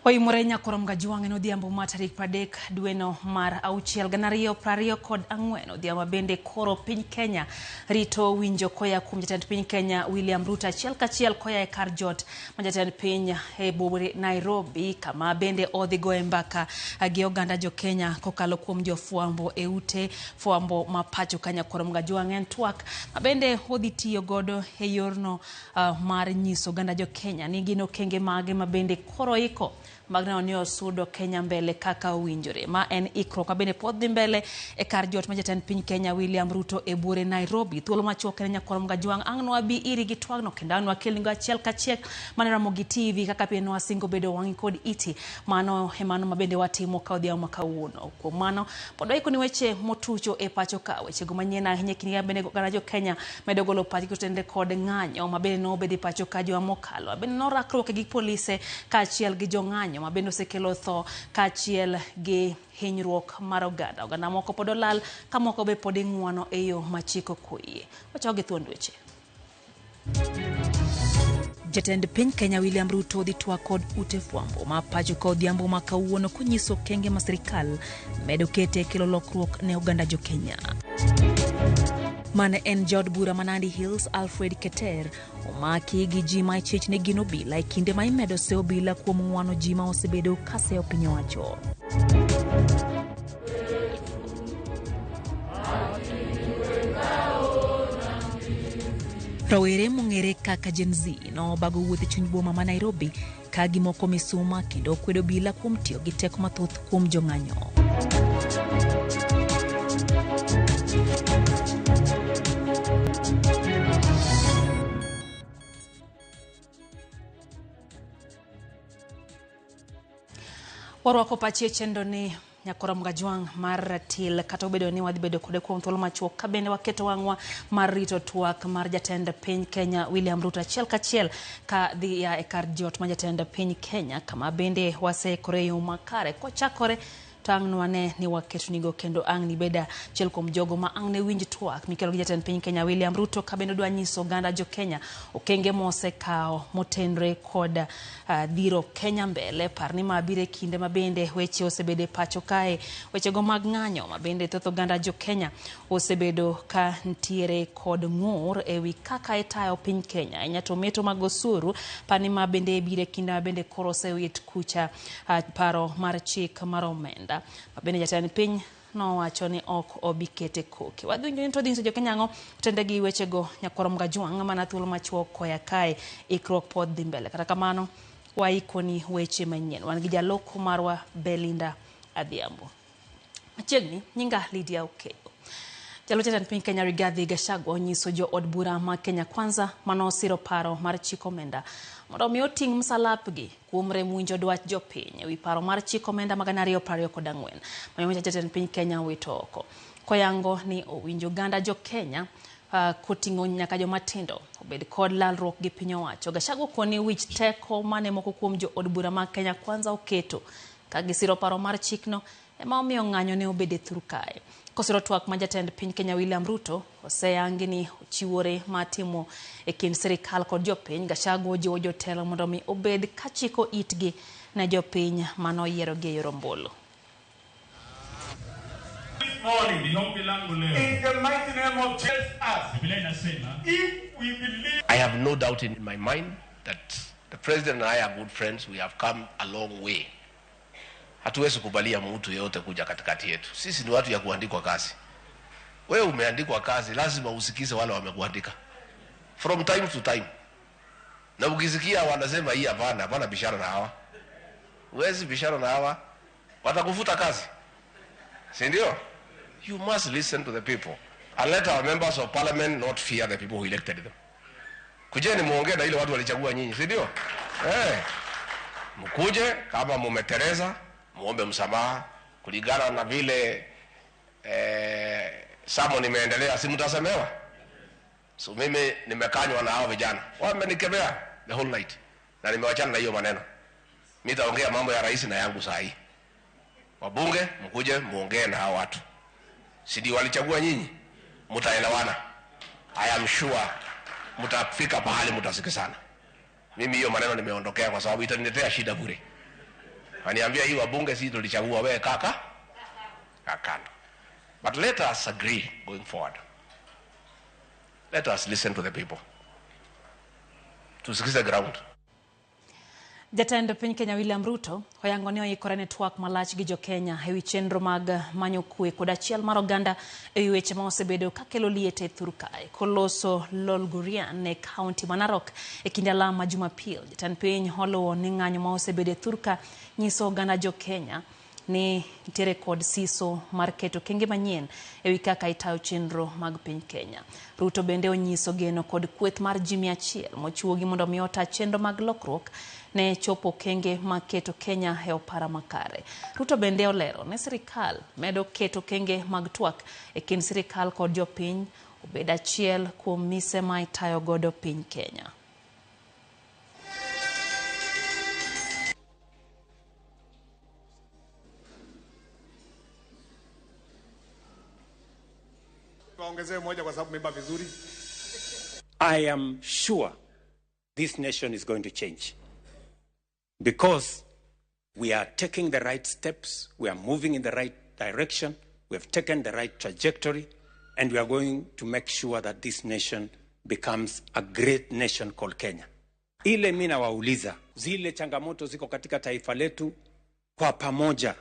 Oimore nyakoro Mgajwang' en odhiambo ma tarik 30 dweno mar 6 2024. Odhiambo bende koro piny Kenya rito winjo koya kuom jatend piny Kenya William Ruto achiel kachiel koya e kar jot ma jatend piny e boma Nairobi, kama bende odhi goye mbaka gi oganda jo Kenya kokalo kuom jofwambo e ute fwambo ma pacho ka. Nyakoro Mgajwang' en twak ma bende odhi tiyo godo e yorno mar nyiso oganda jo Kenya ni gin okenge mage ma bende koro iko mag neno ni osudo Kenya mbele kaka owinjore. Ma en ikruok ma bende pod dhi mbele e kar jot ma jatend piny Kenya William Ruto e buore Nairobi. Thuolo machuok ne Nyakoro Mgajwang' ang' nwabi iri gi twagno kendo ang' nwakelnigo achiel kachiel mane Ramogi TV kaka pile nwasingo bedo wang'i kod iti. Mano e mano ma bende watimo ka odhiambo ma kawuono. Kuom mano pod waikoni weche motucho e pacho ka, wechego manyien ahinya e kinde bende oganda jo Kenya medo golo pachgi kotenore kod ng'anyo ma bende nobedo e pacho ka juma mokalo. Bende norakruok gi polise kaachiel gi jong'anyo ma bende osekelo tho kaachiel gi hinyruok mar oganda. Oganda moko pod olal ka moko be pod ing'uono e yo ma chik ok oyie. Wachako gi thuond weche. Jatend piny Kenya William Ruto dhi twak kod ute fwambo ma pacho ka odhiambo ma kawuono konyiso okenge ma sirikal medo kete kelo lokruok ne oganda jo Kenya. Mane en jaod bura ma Nandi Hills Alfred Keter omaki gi ji ma ichich ni gin obila e kinde ma imedo seyo obila kuom ng'wano ji ma osebedo ka seyo piny owacho. Rowere mong'ere kaka Gen Z nobago wuoth e chuny boma ma Nairobi ka gimoko misuma kendo kwedo obila kuom tiyo gi teko mathoth kuom jong'anyo. Warwako pachi e chenro ni Nyakoro Mgajwang' mar ratil, kata obedo ni wadhi bedo kode kuom thuolo machuok ka bende waketo wang'wa mar rito twak mar jatend piny Kenya William Ruto achiel kachiel ka dhi ya e kar jot ma jatend piny Kenya, kama bende waseikore e yo makare kochakore to ang' nwane ni waketonigo kendo ang' nibed achiel kuom jogo ma ang' ne winj twak mikelo gi jatend piny Kenya William Ruto ka bende odwa nyiso oganda jo Kenya okenge mosekawo motenre kod dhiro Kenya mbele. Par ni ma biro e kinde ma bende weche osebedo e pacho kae, wechego mag ng'anyo ma bende thoth oganda jo Kenya osebedo ka ntiere kod ng'ur e wi kaka itayo piny Kenya. Ahinya to meto mag osuru, par ni ma bende biro e kinde ma bende koro osewit kucha paro mar chik mar omenda ma bende jatend piny nowacho ni ok obi kete koke. Wadhi winjo ni to dhi nyiso jo Kenya ang'o tende gi wechego. Nyakwar Mgajwang' mana thuolo machuok koya kae, ikruok pod dhi mbele. Kata kamano waikoni weche manyien. Wan gi jaloko marwa Belinda Adhiambo. Machiegni nyinga Lydia Okeyo. Jalup jatend piny Kenya Rigathi Gachagua onyiso jo od bura ma Kenya Kwanza manosiro paro mar chik omenda mondo omi oting' msalapgi kuom rem winjo dwach jopiny ewi paro mar chik omenda ma 2024 manyocha jatend piny Kenya owito oko. Koyango ni owinjo oganda jo Kenya koting'o nyaka joma tindo obed kod lalruok gi piny owacho. Gachagua okoni wich teko mane moko kuom jo od bura mag Kenya Kwanza oketo ka gisiro paro mar chikno ema omiyo ng'anyo ne obedo e thur kae. Kosiro twak ma jatend piny Kenya William Ruto oseyangi ni ochiwore mar timo e kind sirikal kod jopiny, Gachagua ojiwo jotelo mondo mi obed kachiko itgi ne jopiny manoyierogi e yor ombulu. I have no doubt in my mind that the president and I are good friends. We have come a long way. Hatuwezi kubalia mtu yeyote kuja katikati yetu. Sisi ni watu ya kuandikwa kazi. Wewe umeandikwa kazi, lazima usikize wale wamekuandika from time to time. Na ukisikia wanasema hii hapana, hapana bishara na hawa. Huwezi bishara na hawa, watakufuta kazi. Si ndio? You must listen to the people. And let our members of parliament not fear the people who elected them. Kujeni muongee na ile watu walichagua nyinyi, si ndio? Mkuje kama mumetereza, muombe msamaha kulingana na vile samo nimeendelea, si mtasemewa? So mimi nimekanywa na hao vijana. Wamenikemea the whole night. Na nimewachana na hiyo maneno. Mimi nitaongea mambo ya rais na yangu saa hii. Wabunge mkuje muongee na hao watu. Si ndio walichagua nyinyi? Mtaelewana. I am sure mtafika pahali mtasikizana. Mimi hiyo maneno nimeondokea kwa sababu itaniletea shida bure. Aniambia hii wabunge si tulichagua wewe kaka? Kakando. But let us agree going forward. Let us listen to the people. Tusikize ground. Jatend piny Kenya William Ruto oyango ni oikore ne twak malach gi jokenya ewi chenro mag manyo kwe kod achiel mar oganda ewi weche ma osebedo kakelo liet e thur kae. Koloso Lolgorian e kaunti ma Narok e kinde alam ma Jumapil, jatend piny oluwo ni ng'anyo ma osebedo e thur ka nyiso oganda jokenya ni nitiere kod siso mar keto kenge manyien ewi kaka itayo chenro mag piny Kenya. Ruto bende onyiso geno kod kweth mar ji 100 mochuogi mondo mi ota chenro mag lokruok ne chopo kenge mag keto Kenya e opara makare. Ruto bende olero ne sirikal medo keto kenge mag twak e kind sirikal kod jopiny obed achiel kuom mise ma itayo godo piny Kenya. I am sure this nation is going to change because we are taking the right steps, we are moving in the right direction, we have taken the right trajectory, and we are going to make sure that this nation becomes a great nation called Kenya. Ile mimi nawauliza, zile changamoto ziko katika taifa letu, kwa pamoja,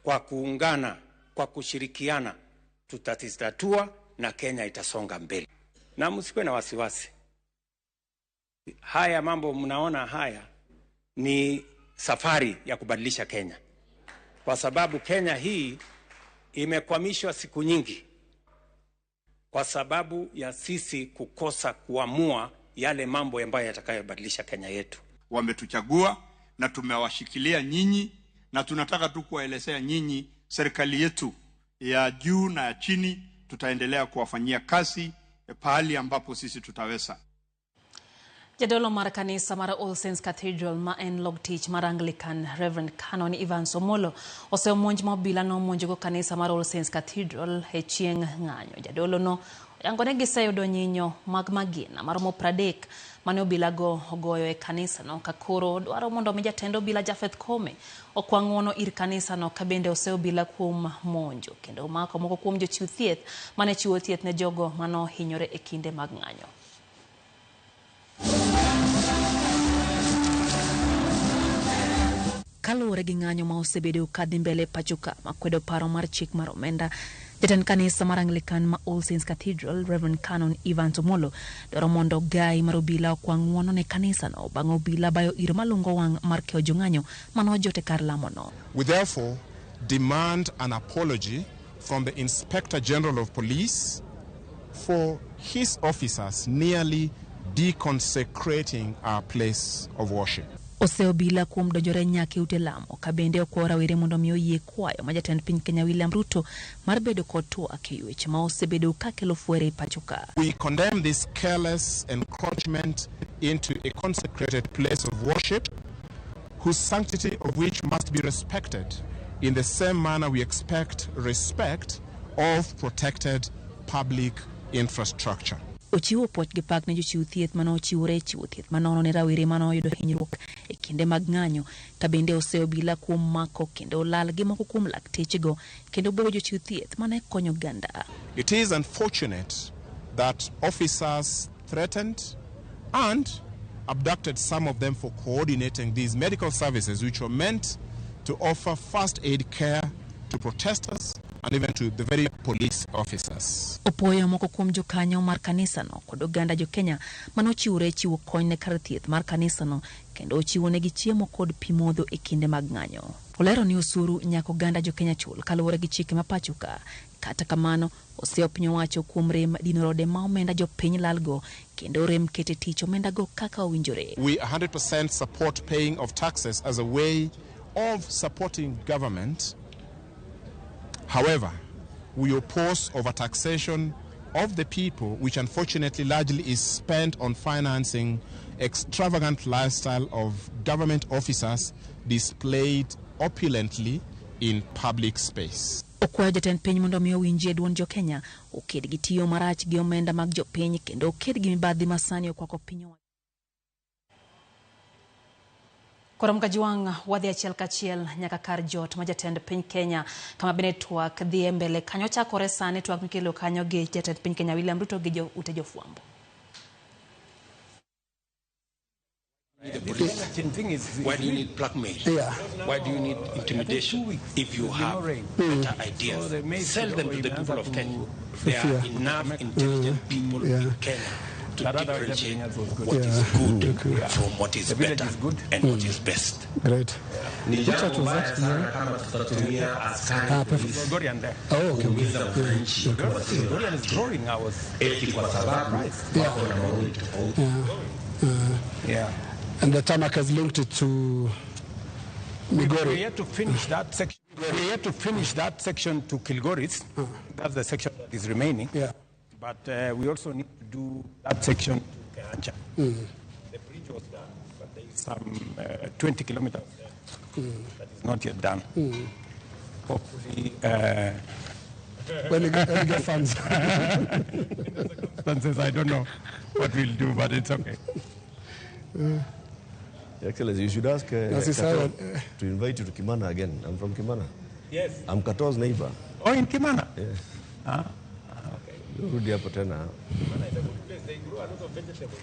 kwa kuungana, kwa kushirikiana, tutazitatua na Kenya itasonga mbele. Na msikuwe na wasiwasi. Haya mambo mnaona haya ni safari ya kubadilisha Kenya. Kwa sababu Kenya hii imekwamishwa siku nyingi kwa sababu ya sisi kukosa kuamua yale mambo ambayo yatakayobadilisha Kenya yetu. Wametuchagua na tumewashikilia nyinyi, na tunataka tu kuwaelezea nyinyi serikali yetu ya juu na ya chini tutaendelea kuwafanyia kazi pahali ambapo sisi tutaweza. Jadolo mar kanisa mar All Saints Cathedral ma en log tich mar Anglican Reverend Canon Evans Omolo osemonj ma obila nomonjogo kanisa mar All Saints Cathedral e chieng' ng'anyo. Jadolo no oyango ne giseyudo nyinyo mag magina maromo 30 mane obilago ogoyo e kanisano, ka koro dwaro mondo mi jatend obila Japheth Koome okwa ng'uono ir kanisano ka bende oseobila kuom monjo kendo omako moko kuom jochiw thieth mane chiwo thieth ne jogo manohinyore e kinde mag ng'anyo. Kaluwore gi ng'anyo ma osebedo kadhi mbele pacho ka makwedo paro mar chik mar omenda, jatend kanisa mar Anglican ma All Saints Cathedral Reverend Canon Evans Omolo dwaro mondo gai mar obila okwa ng'uono ne kanisano bang' obila bayo iro malungo wang' mar keyo jong'anyo manojote kar lamono. We therefore demand an apology from the Inspector General of Police for his officers nearly deconsecrating our place of worship. Oseobila kuom donjore nyaka e ute lamo ka bende okwayo rawere mondo mi oyie kwayo ma jatend piny Kenya William Ruto mar bedo kod twak e weche ma osebedo kakelo fwere e pacho ka. We condemn this careless encroachment into a consecrated place of worship whose sanctity of which must be respected in the same manner we expect respect of protected public infrastructure. Ochiwo puoch gi pak ne jochiw thieth mane ochiwore e chiwo thieth manono ne rawere mane oyudo hinyruok e kinde mag ng'anyo, ka bende oseobila kuom mako kendo lal gi moko kuom laktechego kendo buogo jochiw thieth mane konyo oganda. It is unfortunate that officers threatened and abducted some of them for coordinating these medical services, which were meant to offer first aid care to protesters and even to the very police officers. Opoyo moko kuom jokanyo mar kanisano kod oganda jo-Kenya manochiwore chiwo kony ne kar thieth mar kanisano kendo ochiwonegi chiemo kod pi modho e kinde mag ng'anyo. Olero ni osuru nyaka oganda jo-Kenya chul kaluwore gi chike ma pacho ka. Kata kamano, oseyo piny owacho kuom rem dino rode ma omenda jopiny lalgo kendo rem kete tich omendago kaka owinjore. We 100% support paying of taxes as a way of supporting government. However, we oppose overtaxation of the people, which unfortunately largely is spent on financing extravagant lifestyle of government officers displayed opulently in public space. Okwayo jatend piny mondo mi owinjie duond jo-Kenya, oked gi tiyo marach gi omenda mag jopiny kendo oked gi mibadhi ma sani okwako piny owacho. Koro Mkajwang' wadhi achiel kachiel nyaka kar jot ma jatend piny Kenya kama bende twak dhi e mbele kanyo chakore sani twak mikelo kanyo gi jatend piny Kenya William Ruto gi jo ute jofwambo. Why do you need blackmail? Yeah. Why do you need intimidation? If you have better ideas, sell them to the people of Kenya. There are enough intelligent people in Kenya to differentiate what is good from what is better and what is best. Great. Ni Which jambo was mbaya that? sana Yeah. kama tutatumia askari Ah, perfect. polisi Gorian there. Oh, okay. kuumiza wananchi wasio na Gorian is hatia growing. I was eti kwa sababu wako na maoni tofauti. yeah. And the tarmac has linked it to We Migori. had to finish that section. We had to finish that section to Kilgoris. That's the section that is remaining. Yeah. But we also need to do that section to Kehancha. The bridge was done, but there is some 20 kilometers there that is not yet done. Hopefully, When you get funds. circumstances, I don't know what we'll do, but it's okay. Your Excellency, you should ask As you Kato said, to invite you to Kimana again. I'm from Kimana. Yes. I'm Kato's neighbor. Oh, in Kimana. Rudi hapo tena. Kimana is a good place. They grow a lot of vegetables.